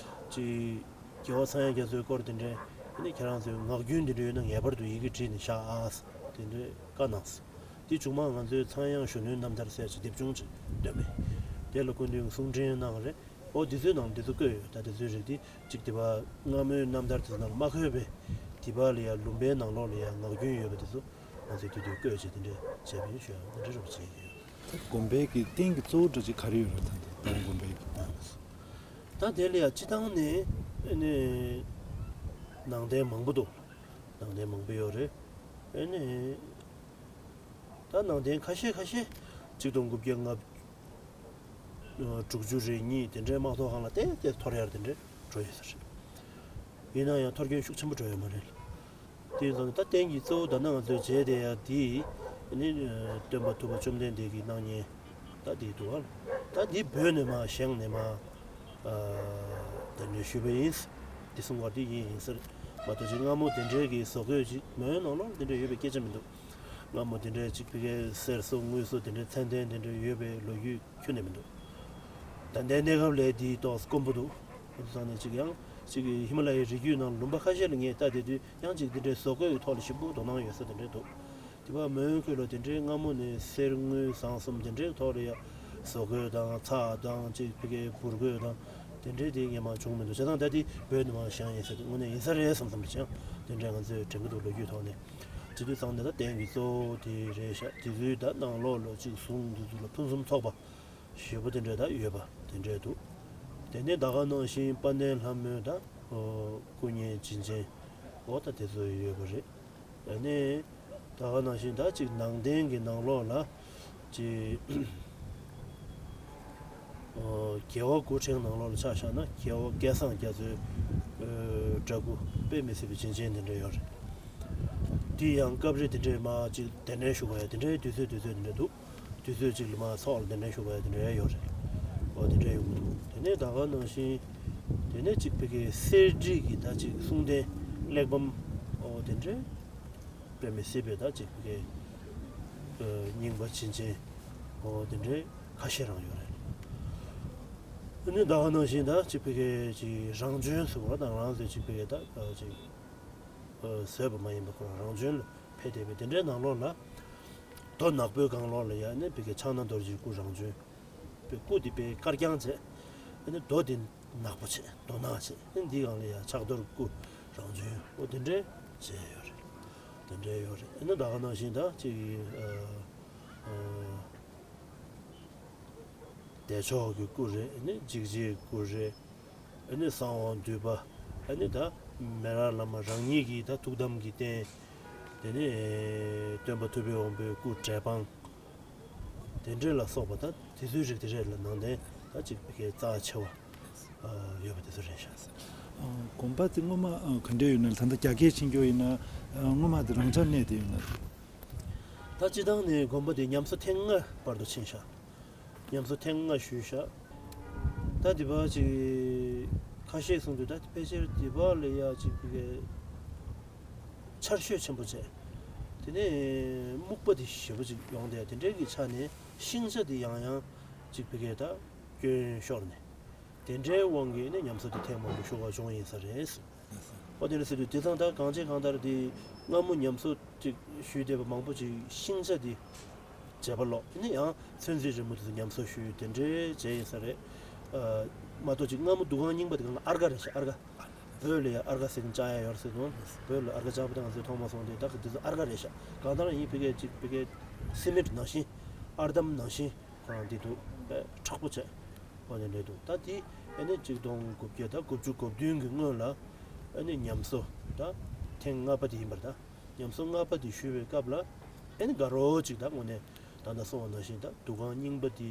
ཅིག་རྒྱལ་བ་ཚངས་དབྱངས་རྒྱ་མཚོའི་སྐོར་དེ་འདྲའི་ཨ་ནི་ཁྱེད་རང་ཚོའི་ངག་རྒྱུན་དེ་འདྲ་ཡོད་ན་ངེས་པར་དུ་ཡི་གེ་བྲིས་ནས་བཞག་ཨ་དེ་འདྲའི་བཀའ་གནང་སོང་། དེ་བྱུང་མ་ང་ཚོའི་ཚངས་དབྱངས་གཞོན་ནུའི་རྣམ་ཐར་ཟེར་ཅིག་དེབ་ཆུང་ཅིག་བཏོན་པས། དེ་ལ་སྐུ་མདུན་གྱིས་གསུང་འཕྲིན་གནང་རེད། ཨོ་འདི་ཚོའི་ནང་འདི་ཚོ་བཀོད་ཡོད། ད་འདི་ཚོའི་རིགས་འདི་གཅིག་དེ་བ་སྔ་མོའི་རྣམ་ཐར་དེ་ཚོ་ནང་མ་འཁོད་པའི་དེ་བ་ལ་ཡ་ལུང་པའི་ནང་ལོགས་ལ་ཡ་ངག་རྒྱུན་ཡོད་པ་དེ་ཚོ་ང་ཚོས་དུས་དུས་བཀོད་བྱས་དེ་འདྲས་བྱས་པ་ཡིན་ཞུ་ཡ་འདི་འདྲས་རོགས་བྱེད་ཀྱི་ཡོད། ད་དགོན་པའི་གི་རྟེན་གྱི་གཙོ་བོ་འདྲ་ཅིག་ག་རེ་ཡོད་རེད། ད་ལྟ་དཔལ་མགོན་པའི་གི་རྟེན། ད་དེ་ལ་ཡ་སྤྱི་བཏང་ནས་ཨེ་ནས་ནང་རྟེན་མང་པོ་འདུག་ནང་རྟེན་མང་པོ་ཡོད་རེད། ཨེ་ནས། ད་ནང་རྟེན་ཁ་ཤས་ཁ་ཤས་གཅིག་སྟོང་དགུ་བརྒྱ་ལྔ་བཅུ་དྲུག་ཅུ་རེ་གཉིས་དེ་འདྲའི་དམག་ཐོག་ཁང་ལ་བལྟས་ཏེ་འཐོར་ཡར་དེ་འདྲའི་འགྲོ་ཡོད་ས་རེད། ཡིན་ན་ཡང་འཐོར་སྐྱོན་ཤུགས་ཆེན་པོ་འགྲོ་ཡོད་མ་རེད། དེ་ཡིན་ཙང་ད་རྟེན་གྱི་གཙོ་བོ་ད་ནང་ང་ཚོས་མཇལ་བསྡད་ཡ་དེ་ནི་སྟོན་པ་ཐུབ་པ་བཅོམ་ལྡན་འདས་ཀྱིས་གནང་མཁན་ད་དེ་འདུག་ཨ། ད་དེ་བོད་ནས་མར་བཞེངས་ནས་མར། དེ་འདྲ་ཞུས་པ་ཡིན། འདི་གསུང་བ་འདི་ཡིན་ཡིན་ཟེར་མ་གཏོགས་ཅིག་སྔ་མོ་དེ་འདྲའི་གི་བཟོ་བཀོད་ཅིག་མོན་ནང་ལོགས་དེ་འདྲ་ཡོད་པའི་སྐད་ཆ་མི་འདུག་སྔ་མོ་དེ་འདྲའི་ཅིག་ཕ་གིའི་གསེར་སོགས་དངུལ་སོགས་དེ་འདྲའི་མཚན་ལྡན་དེ་འདྲ་ཡོད་པའི་ལོ་རྒྱུས་ཁྱོན་ནས་མི་འདུག་ད་ལྟའི་གནས་སྐབས་ལས་འདི་ཏོག་དཀོན་པོ་འདུག་དེ་ཚོ་ནས་ཅིག་ཡང་ཅིག་ཧི་མ་ལ་ཡའི་རི་རྒྱུད་ནང་ལུང་པ་ཁ་ཤས་ལ་ངས་ལྟ་བསྡད་དུས་ཡང་ཅིག་འདི་འདྲའི་བཟོ་བཀོད་ཀྱི་ཐོག་ལ་ཞིབ་པོ་དོ་སྣང་ཡོད་ས་དེ་འདྲ་འདུག་དེ་བ་མོན་ཁུལ་ལ་དེ་འདྲའི་སྔ་མོ་ནས་གསེར་དངུལ་ཟངས་གསུམ་དེ་འདྲའི་ཐོག་ལ་ཡ་བཟོ་བཀོད་དང་ཚགས་དང་ཅིག་ཕ་གིའི་འབུར་བརྐོས་དང་དེ་འདྲའི་དེ་ངས་མ་བྱུང་མི་འདུག་བྱས་ཙང་ད་དེ་བོད་ནས་མར་བཞེངས་ཡིན་ཟེར་དུས་དངོས་གནས་ཡིན་ས་རེད་བསམ་བསམ་ཅིག་ཡང་དེ་འདྲའི་ང་ཚོས་དྲན་གྱི་འདུག་ལོ་རྒྱུས་ཐོག་ནས། བྱེད་དུས་ཙང་ནས་ད་རྟེན་གྱི་གཙོ་བོ་དེ་རེད་ཤག་དེ་ཚོའི་ད་ནང་ལོགས་ལ་ཅིག་གཟུངས་འདི་ཚོ་ལ་ཕུན་སུམ་ཚོགས་པ་ཞེ་པོ་དེ་འདྲའི་ད་ཡོད་པ་དེ་འདྲའི་འདུག་དེ་ནས་ད་ག་ནང་བཞིན་དཔལ་ལྡན་ལྷ་མོའི་ད་སྐུ་བརྙན་བྱིན་ཅན་འོ་ད་དེ་ཚོ་ཡོད་པ་རེད། ཨ་ནི། ད་ག་ནང་བཞིན་ད་ཅིག་ནང་རྟེན་གྱི་ནང་ལོགས་ལ་ཅིག་རྒྱལ་བ་སྐུ་ཕྲེང་ནང་ལོགས་ལ་ཆ་བཞག་ན་རྒྱལ་བ་སྐལ་བཟང་རྒྱ་མཚོའི་འདྲ་སྐུ་དཔེ་མི་སྲིད་པའི་བྱིན་ཅན་དེ་འདྲ་ཡོད་རེད། དེ་ཡང་སྐབས་རེ་དེ་འདྲའི་མ་ཅིག་གདན་འདྲེན་ཞུ་བ་ཡ་དེ་འདྲའི་དུས་ཚོད་དུས་ཚོད་དེ་འདྲ་འདུག་དུས་ཚོད་ཅིག་ལ་མ་ཚོགས་ལ་གདན་འདྲེན་ཞུ་བ་ཡ་དེ་འདྲ་ཡ་ཡོད་རེད། འོ་དེ་འདྲ་ཡོང་གི་འདུག་དེ་ནས་ད་ག་ནང་བཞིན་དེ་ནས་ཅིག་ཕ་གིའི་གསེར་བྲིས་ཀྱི་ད་ཅིག་གསུང་རྟེན་གླེགས་བམ་འོ་དེ་འདྲའི། དཔེ་མི་སྲིད་པའི་ད་ཅིག་ཕ་གིའི་རྙིང་པ་བྱིན་ཅན་འོ་དེ་འདྲའི་ཁ་ཤས་རང་ཡོད་རེད། ཨ་ནི་ད་ག་ནང་བཞིན་ད་ཅིག་ཕ་གིའི་ཅིག་རང་བྱོན་ཟེར་བ་དང་རང་ཚོའི་ཅིག་ཕ་གིའི་ད་ཅིག་བཟོས་པ་མ་ཡིན་པ་ཁོ་རང་རང་བྱོན་ལ་ཕེབས་བསྡད་པའི་དེ་འདྲའི་ནང་ལོགས་ལ་རྡོ་ནག་པོའི་སྒང་ལོགས་ལ་ཡ་ཨ་ནི་ཕ་གིའི་ཕྱག་ན་རྡོ་རྗེའི་སྐུ་རང་བྱོན། པའི་སྐུ་དེ་དཔེ་དཀར་རྐྱང་བྱས། ཨ་ནི་རྡོ་དེ་ནག་པོ་བྱས་རྡོ་ནག་བྱས་ཨ་ནི་འདིའི་སྒང་ལ་ཡ་ཕྱག་རྡོར་སྐུ་རང་བྱོན་འོ་དེ་འདྲའི་བྱས་ཡོད་རེད། དེ་འདྲའི་ཡོད་རེད། ཨ་ནི་ད་ག་ནང་བཞིན་ད་ཅིག་ཨ་ཨ་བདེ་མཆོག་གི་སྐུ་རེད། ཨ་ནི་འཇིགས་བྱེད་སྐུ་རེད། ཨ་ནི་གསང་བ་འདུས་པ། ཨ་ནི་ད་མེ་རག་བླ་མ་རང་ཉིད་ཀྱི་ད་ཐུགས་དམ་གྱི་རྟེན། དེ་ནས་སྟོན་པ་ཐུབ་པའི་དབང་པོའི་སྐུ་འབྲས་སྤངས། དེ་འདྲ་ལ་སོགས་པ་ད་དེ་ཚོའི་རིགས་དེ་རེད་ལ་ནང་བསྟན་ད་ཅིག་ཕ་གིའི་རྩ་ཆེ་བ་ཡོད་པ་དེ་ཚོ་རེད་ཤག་དགོན་པ་དེ་སྔོན་མ་ག་འདྲ་ཡོད་ན་ད་ལྟ་རྒྱ་སྐྱེད་ཕྱིན་རྒྱུ་ཡིན་ན་སྔོན་མ་དེ་རང་འཇགས་གནས་དེ་ཡོད་ན། ད་སྤྱི་བཏང་ནས་དགོན་པ་དེ་ཉམས་གསོ་ཐེངས་ལྔ་བར་དུ་ཕྱིན་ཤག་ཉམས་གསོ་ཐེངས་ལྔ་ཞུས་ཤག་ད་དེ་བ་ཅིག་ཁ་ཤས་གསུང་དུས་ད་ཕལ་ཆེར་དེ་བ་ལ་ཡ་ཅིག་ཕ་གིའི་ཆར་ཞོད་ཆེན་པོ་བྱས། དེ་ནས་སྨུག་པ་དེ་ཞེ་པོ་ཅིག་ཡོང་དེ་དེ་འདྲའི་གི་ཆ་ནས་ཤིང་ཆ་དེ་ཡང་ཡང་ཅིག་ཕ་གིའི་ད་སྐྱོན་ཤོར་ནས། དེ་འདྲའི་དབང་གིས་ནི་ཉམས་གསོ་དེ་ཐེངས་མང་པོ་ཞུ་བ་བྱུང་ཡིན་ས་རེད། ཨོ་དེ་འདྲ་ཟེར་དུས་དེ་ཚང་ད་གང་བྱས་གང་ལྟར་དེ་སྔ་མོ་ཉམས་གསོ་ཅིག་ཞུས་བསྡད་པ་མང་པོ་ཅིག་ཤིང་ཆ་དེ་བྱས་པ་ལོག་ནི་ཡང་ཚོན་རྩི་རི་མོ་དེ་ཚོ་ཉམས་གསོ་ཞུས་དེ་འདྲའི་བྱས་ཡིན་ས་རེད། མ་གཏོགས་ཅིག་སྔ་མོ་འདུ་ཁང་རྙིང་པ་དེ་གང་ལ་ཨར་ག་རེད་ཤག་ཨར་ག་བོད་ལ་ཡ་ཨར་ག་ཟེར་ནས་བཅག་ཡ་ཡོད་རེད་ཟེར་དུས་བོད་ལ་ཨར་ག་བཅག་པ་དེ་ང་ཚོས་མཐོང་མ་སོང་དེ་ད་གི་དེ་ཚོ་ཨར་ག་རེད་ཤག་གང་ལྟར་ཡིན་ཕ་གིའི་ཅིག་ཕ་གིའི་སི་མེན་ནང་བཞིན་ཨར་འདམ་ནང་བཞིན་ཁོ་རང་འདི་འདུག་པས་མཁྲེགས་པོ་བྱས། ཨོ་དེ་འདྲས་འདུག་ད་དེ་ཨ་ནི་གཅིག་སྟོང་དགུ་བརྒྱ་དང་དགུ་བཅུ་གོ་བདུན་གྱི་སྔོན་ལ་ཨ་ནི་ཉམས་གསོ་ད་ཐེངས་ལྔ་པ་དེ་ཡིན་པར་ད་ཉམས་གསོ་ལྔ་པ་དེ་ཞུས་པའི་སྐབས་ལ་ཨ་ནི་དགའ་རོགས་གཅིག་ད་དངོས་གནས་ད་ལྟ་གསུངས་པ་ནང་བཞིན་ད་འདུ་ཁང་རྙིང་པ་དེ་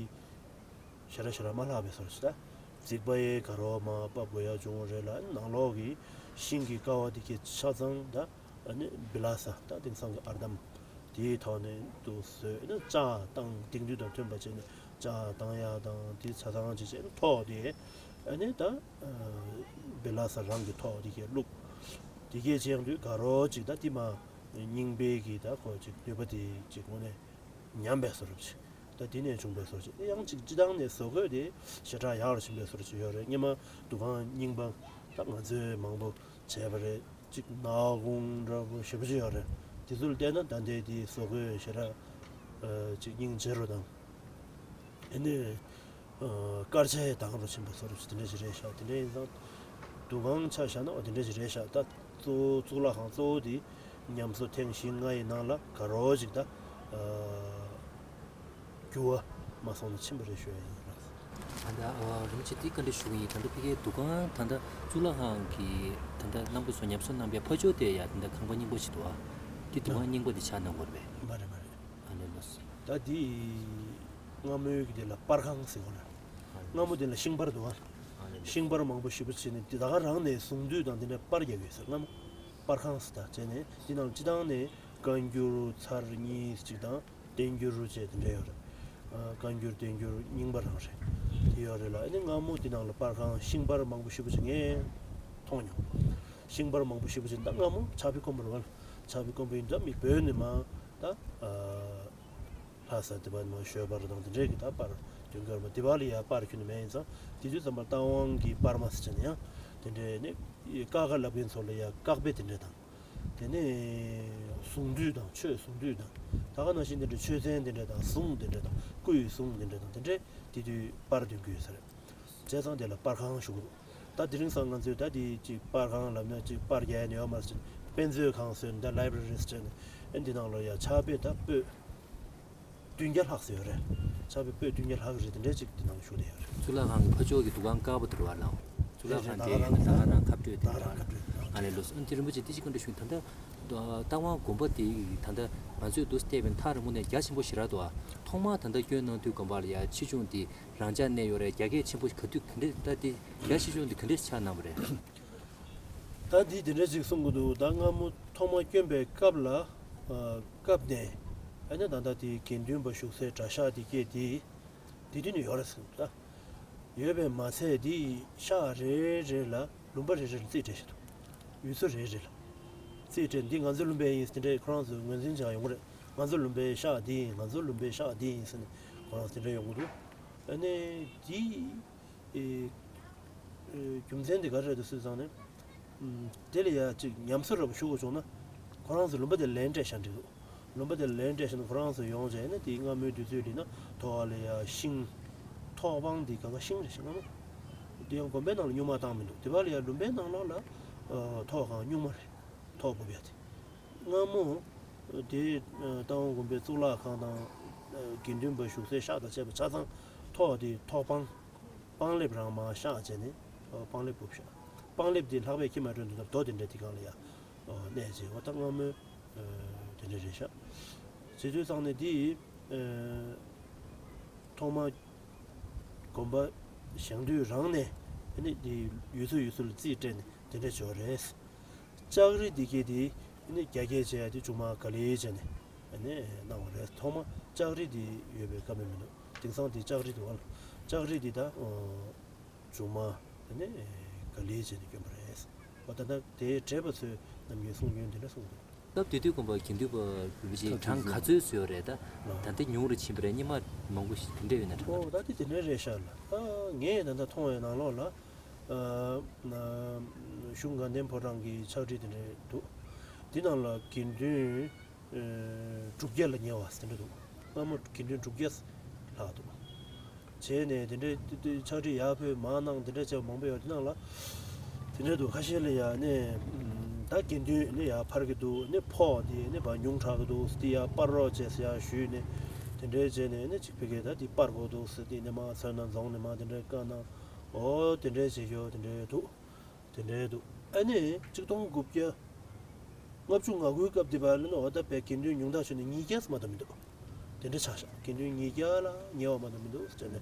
ཞེ་དྲག་ཞེ་དྲག་མ་ལྷག་པའི་བཟོ་ཞིག་ད་རྫིག་པ་ཡི་དགའ་རོགས་མ་ཕབ་དགོས་ཡ་བྱུང་བ་རེད་ལ་ཨ་ནི་ནང་ལོགས་ཀྱི་ཤིང་གི་ཀ་བ་དེ་གས་ཆ་ཚང་ད། ཨ་ནི་བི་ལ་ས་ད་དེང་སང་གི་ཨར་འདམ་དེའི་ཐོག་ནས་འདུག་བཟོས་ཨ་ནི་ལྕགས་བཏང་དེང་དུས་དང་མཐུན་པ་བྱས་ནས་ལྕགས་བཏང་ཡག་དང་དེ་ཆ་ཚང་ཅིག་བྱས་ནས་ཐོག་དེ་ཨ་ནི་ད་བི་ལ་ས་རང་གི་ཐོག་དེ་གས་བླུགས། དེ་གས་བྱས་ཡོང་དུས་དགའ་རོགས་ཅིག་ད་དེ་མ་རྙིང་པའི་གི་ད་ཁོ་ཅིག་ནུས་པ་དེ་ཅིག་དངོས་གནས་ཉམས་པའི་བཟོ་འདྲ་ཅིག་ ད་དེ་ནས་བྱུང་བའི་བཟོ་བྱེད་དེ་ཡང་ཅིག་སྤྱི་བཏང་ནས་བཟོ་བཀོད་དེ་ཞེ་དྲག་ཡག་རུ་ཕྱིན་པའི་བཟོ་བྱེད་ཡོད་རེད། སྔོན་མ་འདུ་ཁང་རྙིང་པ་ད་ང་ཚོས་མང་པོ་བྱས་པ་རེད། ཅིག་ནག་ཁུང་འདྲ་པོ་ཞེ་པོ་ཅིག་ཡོད་རེད། དེ་ཚོ་ལ་བལྟས་ན་ད་ལྟའི་དེའི་བཟོ་བཀོད་ཞེ་དྲག་ཅིག་སྙིང་རྗེ་རུ་དང་། ཨ་ནི། དཀར་ཆའི་དྭངས་རུ་ཕྱིན་པ་བཟོ་འདྲ་ཅིག་དེ་འདྲ་ཞིག་རེད་ཤག་དེ་འདྲ་ཡིན་ཙང་། འདུ་ཁང་ཆ་བཞག་ན་འོ་དེ་འདྲ་ཞིག་རེད་ཤག་ད་གཙོ་བོ་གཙུག་ལག་ཁང་གཙོ་བོ་དེ་ཉམས་གསོ་ཐེངས་བཞི་ལྔ་ཡི་ནང་ལ་དགའ་རོགས་ཅིག་ད། འགྱུར་བ་མ་སོང་ན་ཕྱིན་པ་རེད་ཞུ་ཡ་ཡིན། ད་ལྟ་རིན་པོ་ཆེ་འདི་བཀའ་འདྲི་ཞུ་གི་ཡིན། ད་ལྟ་ཕ་གིའི་འདུ་ཁང་ད་ལྟ་གཙུག་ལག་ཁང་གི་ད་ལྟ་རྣམ་པ་ཚོ་ཉམས་གསོ་གནང་པའི་ཕ་ཕྱོགས་དེ་ཡ་ད་ལྟ་ཁང་པ་རྙིང་པ་ཞིག་འདུག་ཨ། འདི་འདུ་ཁང་རྙིང་པ་འདི་ཆགས་གནང་དགོས་རེད་པས། མ་རེད་མ་རེད། ཨ་ནི་ལོས། ད་འདི་སྔ་མོའི་གི་དེ་ལ་པར་ཁང་ཟེར་གོ་རེད། སྔ་མོ་དེ་ལ་ཤིང་པར་འདུག་ཨ། ཤིང་པར་མང་པོ་ཞེ་པོ་བྱས་ནས་འདི་ད་ག་རང་ནས་གཟུངས་འདུས་དང་འདི་འདྲ་པར་རྒྱག་གི་ཡོད་ཟེར། སྔ་མོ་པར་ཁང་ཟེར་ད་བྱས་ནས་འདི་ནང་སྤྱི་བཏང་ནས་བཀའ་འགྱུར་ཚར་གཉིས་ཅིག་དང་། བསྟན་འགྱུར་བཅས་དེ་འདྲ་ཡོད་རེད། ཨ། བཀའ་འགྱུར་བསྟན་འགྱུར་རྙིང་པ་རང་རེད། དེ་ཡོད་རེད་ལ། ཨ་ནི་སྔ་མོ་དེ་ནང་ལ་པར་ཁང་ཤིང་པར་མང་པོ་ཞེ་པོ་ཅིག་ངས་མཐོང་མྱོང་། ཤིང་པར་མང་པོ་ཞེ་པོ་ཅིག་ད་སྔ་མོ་ཕྱག་དཔེ་དཀོན་པོ་རེད་བ། ཕྱག་དཔེ་དཀོན་པོ་ཡིན་ད་མི་བོད་ནས་མ་ད། ཨ། ལྷ་ས་དེ་པར་མ་ཞོལ་པར་དང་དེ་འདྲས་ཀྱི་ད་པར་དོན་གྱུར་མ་དེ་པར་ལ་ཡ་པར་ཁྱོན་ནས་མེད་ཡིན་ཙང་དེ་དུས་ཙམ་པར་རྟ་དབང་གི་པར་མ་ཟེར་ནས་ཡང་དེ་འདྲས་ནི་ཀ་ཁ་ལབ་མཁན་ཚོ་ལ་ཡ་བཀག་པའི་དེ་འདྲས་དང་། དེ་ནས་གཟུངས་འདུས་དང་ཆོས་གཟུངས་འདུས་དང་། ད་ག་ནང་བཞིན་དེ་འདྲའི་ཆོས་ཚན་དེ་འདྲ་དང་གཟུངས་དེ་འདྲ་དང་སྐུའི་གཟུངས་དེ་འདྲ་དང་དེ་འདྲའི་དེ་དུས་པར་འདོན་གྱི་ཡོད་ས་རེད། བྱས་ཙང་དེ་ལ་པར་ཁང་ཞུ་གི་འདུག་ད་དེ་རིང་སང་ང་ཚོས་ད་དེ་ཅིག་པར་ཁང་ལབ་ན་ཅིག་པར་རྒྱག་ཡ་ནི་ཡོད་མ་རེད་ཅིག་དཔེ་མཛོད་ཁང་ཟེར་ནས་ད་ལའི་བྷ་རེ་རི་ཟེར་ནས་ཨེ་འདི་ནང་ལ་ཡ་ཕྱག་དཔེ་ད་པོད་བདུན་བརྒྱ་ལྷག་ཙམ་ཡོད་རེད། ཕྱག་དཔེ་པོད་བདུན་བརྒྱ་ལྷག་རེད། དེ་འདྲའི་ཅིག་དེ་ནང་བཞུགས་བསྡད་ཡོད་རེད། གཙུག་ལག་ཁང་གི་ཕ་ཕྱོགས་ཀྱི་འདུ་ཁང་དཀར་པོ་དེ་རུ་བ་ལའོ། གཙུག་ལག་ཁང་དེ་ད་ག་རང་ཁ་སྤྲོད་དེ་རུ་བ། ཨ་ལས་ལོས། ཨ་ནི་དེ་རིན་པོ་ཆེ་དེ་ཅིག་བཀའ་འདྲི་ཞུ། ད་ལྟ་རྟ་དབང་དགོན་པ་དེ་ད་ལྟ་ང་ཚོས་འདུག་བལྟས་པའི་ཐག་རིང་པོ་ནས་རྒྱ་ཆེན་པོ་ཞེ་དྲག་འདུག་ཨ། ཐོག་མར་ད་ལྟ་བསྐྱོན་གནང་དུས་དགོན་པ་ལ་ཡ་ཆེ་ཆུང་དེ་རང་འཇགས་གནས་ཡོད་རེད། རྒྱ་སྐད་ཆེན་པོ་ག་དུས་ག་འདྲས་ད་དེ་རྒྱ་ཆེ་ཆུང་དེ་ག་འདྲས་ཆགས་གནང་བ་རེད། ད་འདི་དེ་འདྲ་ཅིག་གསུང་གི་འདུག་ད་སྔ་མོ་ཐོག་མ་བསྐྱོན་པའི་སྐབས་ལ། ཨ། སྐབས་ནས་ཨ་ནི་ད་ལྟ་དེ་དགེ་འདུན་པ་བཞུགས་སའི་གྲྭ་ཤག་དེ་སྐད་དེ་དེ་དུས་ནས་ཡོད་རེད་ཟེར་གི་འདུག་ད་ཡོད་པས་མ་ཚད་དེ་ཤག་རེ་རེ་ལ་ལུང་པ་རེ་རེ་ལ་རྩིས་སྤྲད་བཞག་འདུག་ཡུལ་ཚོ་རེ་རེ་ལ་རྩིས་སྤྲད། འདི་ང་ཚོའི་ལུང་པའི་ཡིན་ཟེར་དེ་འདྲས་ཁོ་རང་ཚོས་ངོས་འཛིན་བྱེད་ཡ་ཡོང་གི་རེད། ང་ཚོའི་ལུང་པའི་ཤག་འདི་ཡིན། ང་ཚོའི་ལུང་པའི་ཤག་འདི་ཡིན་ཟེར་ནས་ཁོ་རང་ཚོ་དེ་འདྲས་ཡོང་གི་འདུག་ཨ་ནི་དེ། ཨེ། ཨེ། རྒྱུ་མཚན་དེ་ག་རེ་རེད་འདུག་ཟེར་ཙང་ནས། ཨམ། དེ་ལ་ཡ་ཅིག་ཉམས་གསོ་འདྲ་པོ་ཞུ་དགོས་བྱུང་ན། ཁོ་རང་ཚོ་ལུང་པ་དེ་ལེན་སྤྲད་བཞག་འགྲིག་འདུག་ལུང་པ་དེ་ལེན་སྤྲད་བཞག་ན་ཁོ་རང་ཚོ་ཡོང་བྱས་ནས་དེའི་སྔ་མོའི་དུས་ཚོད་ལ་ན་ཐོག་ལ་ཡ་ཤིང་། ཐོག་དཔང་དེ་གང་ག་ཤིང་རེད་ཤིང་སྔ་མོ། དེ་ཡང་དགོན་པའི་ནང་ལ་སྨྱུག་མ་བཏང་མི་འདུག་དེ་བ་ལ་ཡ་ལུང་པའི་ནང་ལོགས་ལ། ཨ། ཐོག་གང་སྨྱུག་མ་རེད། ཐོག་སྦུབ་ཡ་དེ། སྔ་མོ། དེ། ཨ། རྟ་དབང་དགོན་པའི་གཙུག་ལག་ཁང་དང་། ཨ། དགེ་འདུན་པ་བཞུགས་སའི་ཤག་དང་བཅས་པ་ཆ་ཚང་ཐོག་དེ་ཐོག་དཔང་། སྤང་ལེབ་རང་མར་བཞག་བྱས་ནས། ཨ། སྤང་ལེབ་སྦུབ་བཞག་སྤང་ལེབ་དེ་ལྷགས་པས་ཁྱི་མ་བྲོས་འདུག་ད་རྡོ་དེ་འདྲ་དེ་སྒང་ལ་ཡ། ཨ། གནས་བྱས་འོ་ད་སྔ་མོའི། ཨ། དེ་འདྲ་རེད་ཤག་བྱེད་དུས་ཙང་ནས་དེ། ཨ། ཐོག་མ་དགོན་པ་བཞེངས་དུས་རང་ནས་ཨ་ནི་དེ་ཡུལ་ཚོ་ཡུལ་ཚོ་ལ་རྩིས་སྤྲད་ནས་དེ་འདྲ་བྱས་པ་རེད། ལྕགས་རི་འདི་གས་དེ་ཨ་ནི་རྒྱ་སྐྱེད་བྱས་ཡ་དེ་ཅུང་མ་ག་ལེ་བྱས་ནས་ཨ་ནི་གནང་བ་རེད། ཐོག་མ་ལྕགས་རི་དེ་ཡོད་པའི་བཀའ་མོལ་མི་འདུག་དེང་སང་དེ་ལྕགས་རི་འདུག་ཨ། ལྕགས་རི་འདི་ད། ཨོ། ཅུང་མ། དེ་ནས་ག་ལེ་བྱས་ནས་བསྐྱོན་པ་རེད། འོ་ད་ལྟ་དེའི་བྲེལ་བ་ཚོས་ནམ་རྒྱུན་གསུང་རྒྱུན་དེ་འདྲ་གསུང་འདུག་སྟབས་བདེ་དུས་དགོན་པ་དགེ་འདུན་པ་རིན་པོ་ཆེ་གྲངས་ག་ཚོད་བཟོས་ཡོད་རེད་ད། ད་ལྟ་ཉུང་རུ་ཕྱིན་པ་རེད། སྔོན་མ་མང་པོ་ཞིག་དེ་འདྲ་ཡོད་ན་དྲན་པ། ཨོ་ད་དེ་དེ་འདྲ་རེད་ཤག་ལ། ཨ་ངས་ད་ལྟ་མཐོང་བའི་ནང་ལོགས་ལ། ཨ་གཞུང་དགའ་ལྡན་ཕོ་བྲང་གི་ཕྱག་བྲིས་དེ་འདྲ་འདུག་དེ་ནང་ལ་དགེ་འདུན། ཨེ། དྲུག་བརྒྱ་ལ་ཉེ་བ་ཟེར་འདྲ་འདུག་སྔ་མོ་དགེ་འདུན་དྲུག་བརྒྱ་ལྷག་འདུག་བྱས་ནས་དེ་འདྲའི་ཕྱག་བྲིས་ཡར་ཕུལ་མར་གནང་དེ་འདྲ་བྱས་པ་མང་པོ་ཡོད། དེ་ནང་ལ་དེ་འདྲ་འདུག་ཁ་ཤས་ལ་ཡ་ནས་ད་དགེ་འདུན་ནི་ཡར་འཕར་གྱི་འདུག་ནི་ཕོགས་དེ་ནི་བ་ཉུང་དྲགས་ཀྱི་འདུག་དེ་ཡར་སྤར་རོགས་བྱས་ཟེར་ཡར་ཞུས་ནས་དེ་འདྲའི་བྱས་ནས་ནི་གཅིག་ཕ་གི་ད་དེ་སྤར་དགོས་འདུག་ཟེར། དེ་ནས་མར་མཚོན་ན་རྫོང་ནས་མར་དེ་འདྲའི་བཀའ་གནང་། འོ་དེ་འདྲའི་བྱེད་རྒྱུ་དེ་འདྲའི་འདུག་དེ་འདྲའི་འདུག་ཨ་ནི་ཆིག་སྟོང་དགུ་བརྒྱ་ལྔ་བཅུ་ང་དགུའི་སྐབས་དེ་བར་ལ་ནི་འོ་ད་བས་དགེ་འདུན་ཉུང་མཐའ་ཆོད་ནས་ཉིས་བརྒྱ་ཙམ་མ་གཏོགས་མི་འདུག་དེ་འདྲ་ཆགས་ཤག་དགེ་འདུན་ཉིས་བརྒྱ་ལ་ཉེ་བ་མ་གཏོགས་མི་འདུག་ཟེར་ནས།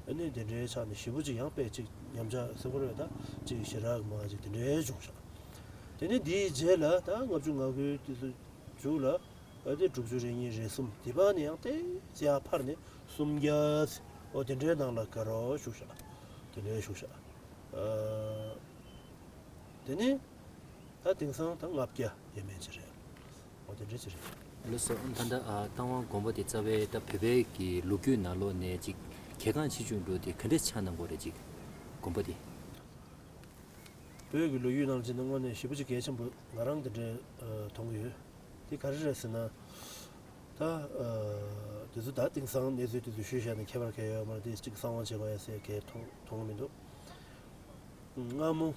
ཨ་ནི་དེ་འདྲའི་ཆགས་ནས་ཞེ་པོ་ཅིག་ཡང་དཔེ་ཅིག་ཉམས་ཆག་ཟེར་དགོས་རེད། ད་ཅིག་ཞེ་དྲག་མ་ཅིག་དེ་འདྲའི་བྱུང་ཤག་དེ་ནས་དེའི་རྗེས་ལ་ད་ལྔ་བཅུ་ང་དགུའི་དུས་སུ་མཇུག་ལ། ཨ་དེ་དྲུག་ཅུ་རེ་གཉིས་རེ་གསུམ་དེ་བར་ནས་ཡང་དེ་ཙི་ཡར་འཕར་ནས་སུམ་བརྒྱ་ཙི་འོ་དེ་འདྲའི་ནང་ལ་དགའ་རོགས་བཞུགས་ཤག་དེ་འདྲའི་བཞུགས་ཤག་ཨ། དེ་ནས་ད་དེང་སང་ད་ལྔ་བརྒྱ་ཡས་མས་ཅིག་རེད། འོ་དེ་འདྲ་ཅིག་རེད། ལགས་སོ། ད་ལྟ་ཨ་རྟ་དབང་དགོན་པ་དེ་རྩ་བའི་ད་བོད་པའི་གི་ལོ་རྒྱུས་ནང་ལོགས་ནས་ཅིག་གལ་འགངས་ཆེ་ཆུང་འགྲོ་དེ་ག་འདྲས་ཆགས་གནང་དགོས་རེད། ཅིག་དགོན་པ་དེ། བོད་ཀྱི་ལོ་རྒྱུས་ནང་ལ་བྱས་ན་དངོས་གནས་ཞེ་པོ་ཅིག་གལ་ཆེན་པོ་ང་རང་དེ་འདྲའི་ཨ་མཐོང་གི་ཡོད། དེ་ག་རེ་རེད་ཟེར་ན། ད་ཨ་དེ་ཚོ་ད་དེང་སང་གནས་ཚུལ་དེ་ཚོ་ཞུས་བཞག་ནས་ཁྱད་པར་གང་ཡང་ཡོད་མ་རེད། དེ་ཅིག་གསང་བ་བྱེད་དགོས་ཡ་ཟེར་གལ་མཐོང་མཐོང་གི་མི་འདུག་སྔ་མོ་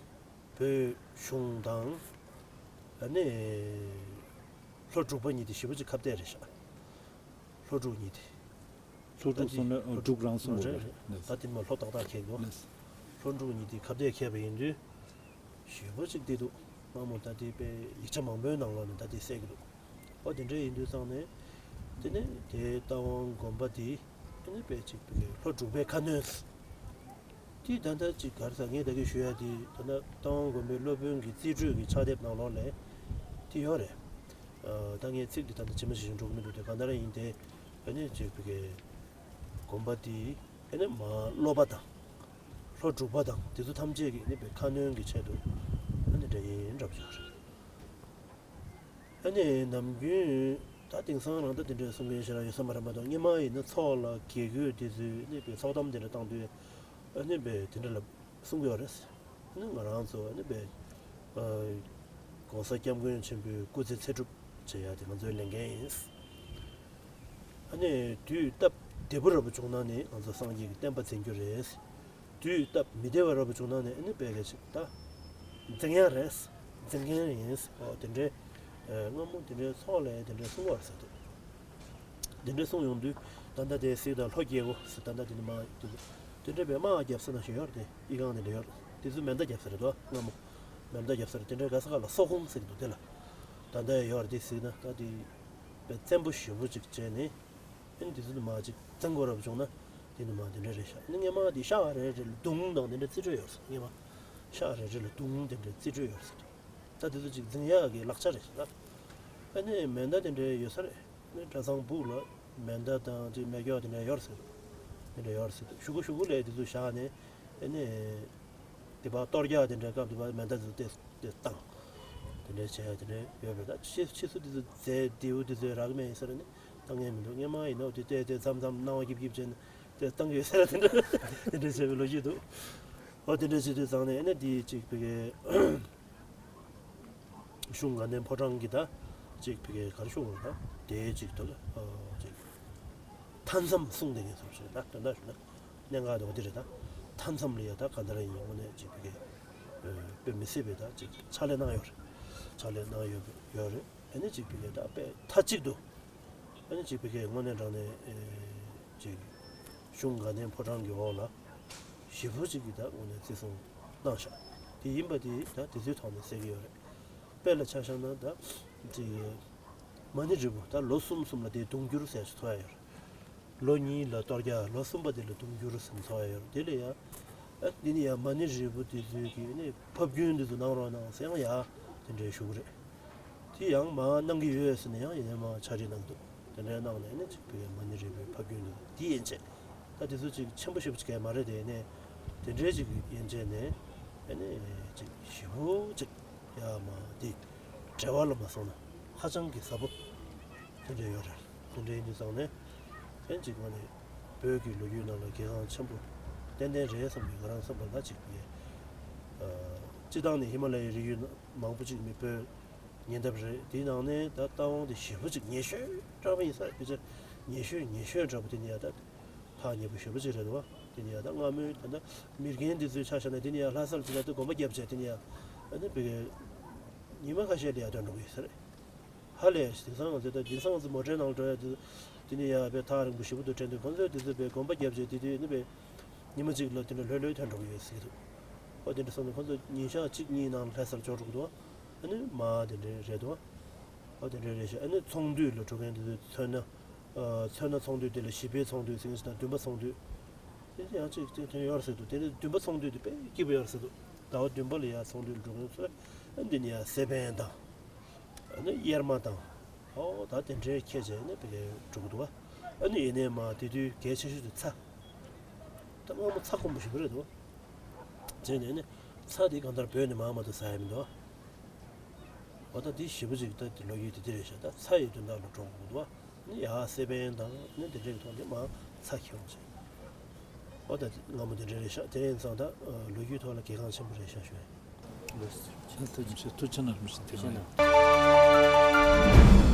བོད་གཞུང་དང་ཨ་ནི་ལྷོ་འབྲུག་པ་གཉིས་དེ་ཞེ་པོ་ཅིག་ཁ་གཏད་རེད་ཤག་ལྷོ་འབྲུག་གཉིས་དེ། ལྷོ་འབྲུག་སོང་ནས་ཨ་འབྲུག་རང་སོང་བ་རེད། རེད་རེད། ད་དེ་མ་ལྷོ་ཏག་ཏག་ཁེགས་འདུག་ལྷོ་འབྲུག་གཉིས་དེ་ཁ་གཏད་ཁེལ་བ་ཡིན་དུས། ཞེ་པོ་ཅིག་བསྡད་འདུག་སྔ་མོ་ད་དེ་དཔེ་ཡིག་ཆ་མང་པོའི་ནང་ལོགས་ནས་ད་དེ་གསལ་གྱི་འདུག་ཨོ་དེ་འདྲ་ཡིན་དུས་ཙང་ནས། དེ་ནས་དེའི་རྟ་དབང་དགོན་པ་དེ་དེ་ནས་དཔེ་ཅིག་དེ་ལྷོ་འབྲུག་པའི་ཁ་གནོན། དེ་ད་ལྟ་ཅིག་ག་རེ་ཟེར། ངས་ད་གིན་ཞུ་ཡ་དེ་ད་ལྟ་རྟ་དབང་དགོན་པའི་སློབ་དཔོན་གྱི་རྩིས་སྤྲོད་ཀྱི་ཕྱག་དེབ་ནང་ལོགས་ལ་དེ་ཡོད་རེད། ཨ་ད་ངས་ཚིག་དེ་ད་ལྟ་ཇི་མ་ཇི་བཞིན་འགྲོ་གི་མི་འདུག་དེ་གང་ལྟར་ཡིན་ཏེ། ཨ་ནི་ཅིག་དེ་གའི་དགོན་པ་དེ་ཨ་ནི་མ་སློབ་པ་དང་། ལྷོ་འབྲུག་པ་དང་དེ་ཚོ་ཐམས་ཅད་ཀྱིས་ནི་པའི་ཁ་གནོན་གྱི་ཆེད་དུ་ཨ་ནི་འདྲ་ཡིན་འདྲ་པོ་ཅིག་རེད། ཨ་ནི་ནམ་རྒྱུན་ད་དེང་སང་རང་ད་དེ་འདྲའི་གསུང་མཁན་ཞེ་དྲག་ཡོད་ས་མ་རེད་མ་གཏོགས། སྔོན་མ་ཡིན་ན་ཚོགས་ལ་དགེ་བསྐོས་དེ་ཚོས་ནི་པའི་ཚོགས་གཏམ་དེ་འདྲ་བཏང་དུས་ཨ་ནི་པའི་དེ་འདྲ་ལ་གསུང་གི་ཡོད་རེད། ཨ་ནི་ང་རང་ཚོ་ཨ་ནི་པའི་ཨ་༸གོང་ས་༸སྐྱབས་མགོན་ཆེན་པོའི་སྐུ་ཚེ་ཚེ་སྒྲུབ་བྱེད་ཡ་དེ་ང་ཚོའི་ལས་འགན་ཡིན། ཨ་ནི་དུས་སྟབས་བདེ་པོ་ར་པོ་བྱུང་ན་ནི་ང་ཚོ་སངས་རྒྱས་ཀྱི་བསྟན་པ་འཛིན་རྒྱུ་རེད། དུས་སྟབས་མི་བདེ་བ་ར་པོ་བྱུང་ན་ནི་ཨ་ནི་དཔེ་ག་ཅིག་ད་འཛིང་ཡ་རེད། འཛིང་མཁན་ཡིན། ཨོ་དེ་འདྲའི་ཨ་སྔ་མོ་དེ་འདྲའི་ཚོགས་ལ་དེ་འདྲའི་གསུང་བ་རེད་ཟེར་འདུག་དེ་འདྲའི་གསུང་ཡོང་དུས་ད་ལྟ་དེ་གཟིགས་དང་། ལྷོ་རྒྱལ་པོ་ཟེར། ད་ལྟ་དེ་ནི་མ་དེ་ཚོ་དེ་འདྲའི་པའི་དམག་རྒྱབ་ས་ནང་བཞིན་ཡོད་རེད། དེ་ཨི་ཁང་དེ་འདྲ་ཡོད་རེད། དེ་ཚོ་མེ་མདའ་རྒྱབ་ས་རེད་དོ། སྔ་མོ་མེ་མདའ་རྒྱབ་ས་རེད། དེ་འདྲའི་ག་ས་ག་ལ་སོག་ཁུང་ཟེར་གྱི་འདུག་དེ་ལ་ད་ལྟ་ཡོད་རེད། དེ་གཟིགས་ན་ད་དེ་པའི་བཙན་པོ་ཞེ་པོ་ཅིག་བྱས་ནས། ཨ་ནི་དེ་ཚོ་ནི་མ་ཅིག་བཙན་རྒོལ་རབ་བྱུང་ན་དེ་ནི་མ་དེ་འདྲ་རེད་ཤག་ཨ་ནི་སྔོན་མ་དེ་ཤག་རེ་རེ་ལ་མདུང་དང་དེ་འདྲ་རྩིས་སྤྲོད་ཡོད་རེད། སྔོན་མ་ཤག་རེ་རེ་ལ་མདུང་དེ་འདྲ་རྩིས་སྤྲོད་ཡོད་རེད་ཟེར། ད་དེ་ཚོ་ཅིག་འཛིང་ཡག་གི་ལག་ཆ་རེད་ཤག་ཨ་ནི་མེ་མདའ་དེ་འདྲ་ཡོད་ས་རེད། ཨ་ནི་གྲྭ་ཚང་སྦུག་ལ་མེ་མདའ་དང་ཅིག་མེ་སྒྱོགས་དེ་འདྲ་ཡོད་རེད་ཟེར། དེ་འདྲ་ཡོད་རེད་ཟེར། གཞུག་གུ་གཞུག་གུ་ལ་དེ་ཚོ་བཞག་ནས་ཨ་ནི། དེ་བ་གཏོར་རྒྱག་དེ་འདྲའི་སྐབས་དེ་བ་མེ་མདའ་དེ་ཚོ་དེ་དེ་བཏང་། དེ་འདྲའི་བྱས་དེ་འདྲའི་ཡོད་པ་རེད། ད་ཕྱིས་ཕྱིས་སུ་དེ་ཚོ་རྫས་རྡེའུ་དེ་ཚོའི་རག་མེད་ཡིན་ས་རེད། ནི་བཏང་མཁན་མི་འདུག་སྔོན་མ་ཡིན་ན་འོ་དེ་བལྟས་བལྟས་མཚམས་མཚམས་སྣང་བ་སྐྱིབ་སྐྱིབ་བྱས་ནས་དེ་བཏང་གི་ཡོད་ས་རེད། དེ་འདྲ་དེ་འདྲ་བྱས་པའི་ལོ་རྒྱུས་འདུག་འོ་དེ་འདྲ་བྱེད་དུས་ཙང་ནས་ཨ་ནི་དེ་ཅིག་བི་གའི་གཞུང་དགའ་ལྡན་ཕོ་བྲང་གི་ད་ཅིག་བི་གའི་ག་རེ་ཞུ་དགོས་རེད། ད་དེ་ཅིག་ཐོག་ལ་ཨོ་ཅིག་མཐའ་མཚམས་སྲུང་བསྡད་མཁན་ཚོ་ཞིག་ད་དོན་དག་ཞུ་ན། གནད་འགག་དེ་འོ་དེ་རེད། ད་མཐའ་མཚམས་ལ་ཡ་ད་ག་འདྲ་ཡིན་དངོས་གནས་ཅིག་བི་གའི་དཔེ་མི་སྲིད་པའི་ད་ཅིག་ཕྱག་ལས་གནང་ཡོད་རེད། ཕྱག་ལས་གནང་ཡོད་ཡོད་རེད། ཨ་ནི་ཅིག་བི་གའི་ད་དཔེ་མཐའ་གཅིག་ཏུ་ཨ་ནི་ཅིག་བི་གའི་དངོས་གནས་དྲང་གནས་ཅིག་གཞུང་དགའ་ལྡན་ཕོ་བྲང་གི་འོག་ལ་ཞེ་པོ་ཅིག་གི་ད་དངོས་གནས་བརྩི་སྲུང་གནང་ཤག་དེ་ཡིན་པ་དེ་ད་དེ་ཚོའི་ཐོག་ནས་གསལ་གྱི་ཡོད་རེད། དཔེ་ལ་ཆ་བཞག་ན་ད་ཅིག་མ་ཎི་རིལ་བུ་ད་ལོ་གསུམ་གསུམ་ལ་དེ་དུང་འགྱུར་ཟེར་ཞིག་འཚོ་ཡ་ཡོད་རེད། ལོ་གཉིས་ལ་གཏོར་རྒྱག་ལོ་གསུམ་པ་དེ་ལ་དུང་འགྱུར་ཟེར་འཚོ་ཡ་ཡོད་རེད། དེ་ལ་ཡ་ཨ་འདི་ནི་ཡ་མ་ཎི་རིལ་བུ་དེ་ཚོའི་གི་ནི་ཕབ་སྐྱོན་དེ་ཚོ་གནང་རོགས་གནང་ཟེར་ཡང་ཡ་དེ་འདྲའི་ཞུ་གི་རེད། དེ་ཡང་མ་གནང་གི་ཡོད་ཟེར་ན་ཡང་ཡིན་ནའི་མ་ཕྱག་བྲིས་གནང་འདུག་དེ་འདྲའི་གནང་ནས་ནི་ཅིག་བི་གའི་མ་ཎི་རིལ་བུའི་ཕབ་སྐྱོན་དེ་ཚོ་དེ་ཡན་ཆད་ད་དེ་ཚོ་ཅིག་ཆེན་པོ་ཞེ་པོ་ཅིག་གས་མ་རེད། དེ་ནས་དེ་འདྲའི་ཅིག་ཡན་ཆད་ནས་ཨ་ནི་ཅིག་ཞེ་པོ་ཅིག་ཡ་མ་དེ་འབྲེལ་བ་ལ་མ་སོང་ན་ཧ་ཅང་གི་ཟབ་པོ་དེ་འདྲ་ཡོད་རེད། དེ་འདྲ་ཡིན་དུས་ཙང་ནས་ཨན་ཅིག་ང་ནི་བོད་ཀྱི་ལོ་རྒྱུས་ནང་ལ་གལ་འགངས་ཆེན་པོ་ཏན་ཏན་རེད་བསམ་གྱི་ང་རང་བསམ་པ་ལ་ཅིག་ཡོད། སྤྱི་བཏང་ནས་ཧི་མ་ལ་ཡའི་རི་རྒྱུད་མང་པོ་ཅིག་ནི་བོད་ཉེ་འདབས་རེད། དེའི་ནང་ནས་ད་རྟ་དབང་དེ་ཞེ་པོ་ཅིག་ཉེ་ཤོས་འདྲ་པོ་ཡིན་ས་རེད། ཕལ་ཆེར་ཉེ་ཤོས་ཉེ་ཤོས་འདྲ་པོ་དེ་ནི་ཡ་ད་ཐག་ཉེ་པོ་ཞེ་པོ་ཅིག་རེད་འདུག་དེ་ནི་ཡ་ད་སྔ་མོའི་ད་ལྟ་མི་རྒན་དེ་ཚོའི་ཆ་བཞག་ན་དེ་ནི་ཡ་ལྷ་སར་དེ་ལ་དེ་དགོན་པ་བརྒྱབ་བྱས་དེ་ནི་ཡ་ཨ་ནི་བོད་ཀྱི་ཉི་མ་ཁ་ཤས་ལ་ཡ་ཐོན་འགྲོ་གི་ཡོད་ས་རེད། ཧ་ལས་ཡ་ཞིག་དེང་སང་ང་ཚོས་ད་དེང་སང་ང་ཚོ་མོ་ཊའི་ནང་འགྲོ་ཡ་དེ་དེ་ནི་ཡ་དཔེ་ཐག་རིང་པོ་ཞེ་པོ་འདུག་དྲན་དུས་ཁོང་ཚོས་དེ་ཚོ་དཔེ་དགོན་པ་བརྒྱབ་བྱས་དེ་དུས་ཨ་ནི་དཔེ་ཉི་མ་གཅིག་ལ་དེ་འདྲ་ལྷོད་ལྷོད་ཐོན་འགྲོ་གི་ཡོད་ཟེར་གྱི་འདུག་ཨོ་དེ་འདྲ་སོང་ནས་ཁོང་ཚོ་ཉིན་ཞག་གཅིག་གཉིས་ནང་ལྷ་སར་འབྱོར་འགྲོ་གི་འདུག་ཨ་ནི་མ་དེ་འདྲ་རེད་འདུག་ཨོ་དེ་འདྲ་རེད་ཤག་ཨ་ནི་ཚོང་འདུས་ལ་འགྲོ་མཁན་དེ་ཚོ་མཚོན་ན། ཨ་མཚོན་ན་ཚོང་འདུས་དེ་ལ་བཞི་པའི་ཚོང་འདུས་ཟེར་མཁན་ཞིག་དང་བདུན་པ་ཚོང་འདུས། དེ་ཡང་གཅིག་གཅིག་ཐོན་ཡོད་རེད་ཟེར་འདུག་དེ་ནི་བདུན་པ་ཚོང་འདུས་དེ་དཔེ་སྐྱིད་པོ་ཡོད་རེད་ཟེར་འདུག་ཟླ་བ་བདུན་པ་ལ་ཡ་ཚོང་འདུས་ལ་འགྲོ་མཁན་ཚོས་ཨ་འདི་ནི་ཡ་སེ་པན་དང་། ཨ་ནི་གཡེར་མ་དང་། ཨོ་ད་དེ་འདྲའི་ཁྱད་བྱས་ནས་དཔེ་འགྲོ་གི་འདུག་ཨ་ནི་ཡིན་ནའི་མ་དེ་དུས་གལ་ཆེ་ཤོས་དེ་ཚྭ། ད་སྔ་མོ་ཚྭ་དཀོན་པོ་ཞིག་རེད་འདུག་བྱས་ནས་ནི་ཚྭ་དེ་གང་ལྟར་བོད་ནས་མར་མ་གཏོགས་ཟ་ཡ་མི་འདུག་འོ་ད་དེ་ཞེ་པོ་ཅིག་ད་ལོ་རྒྱུས་དེ་འདྲ་རེད་ཤག་ད་ཚྭ་ཡི་དོན་དག་ལ་འགྲོ་དགོས་འདུག་བ། ནི་ཡ་སེ་པན་དང་ནི་དེ་འདྲའི་ཐོག་ནས་མར་ཚྭ་འཁྱེར་ཡོང་ཟེར། འོ་ད་སྔ་མོ་དེ་འདྲ་རེད་ཤག་དེ་ཡིན་ཙང་ད་ལོ་རྒྱུས་ཐོག་ལ་གལ་འགངས་ཆེན་པོ་རེད་ཤག་ཞུ་ཡ། ལགས་སོ། ཐུགས་རྗེ་ཆེ། ཐུགས་རྗེ་གནང་། རིན་པོ་ཆེ། དེ་ཐུགས་རྗེ་གནང་།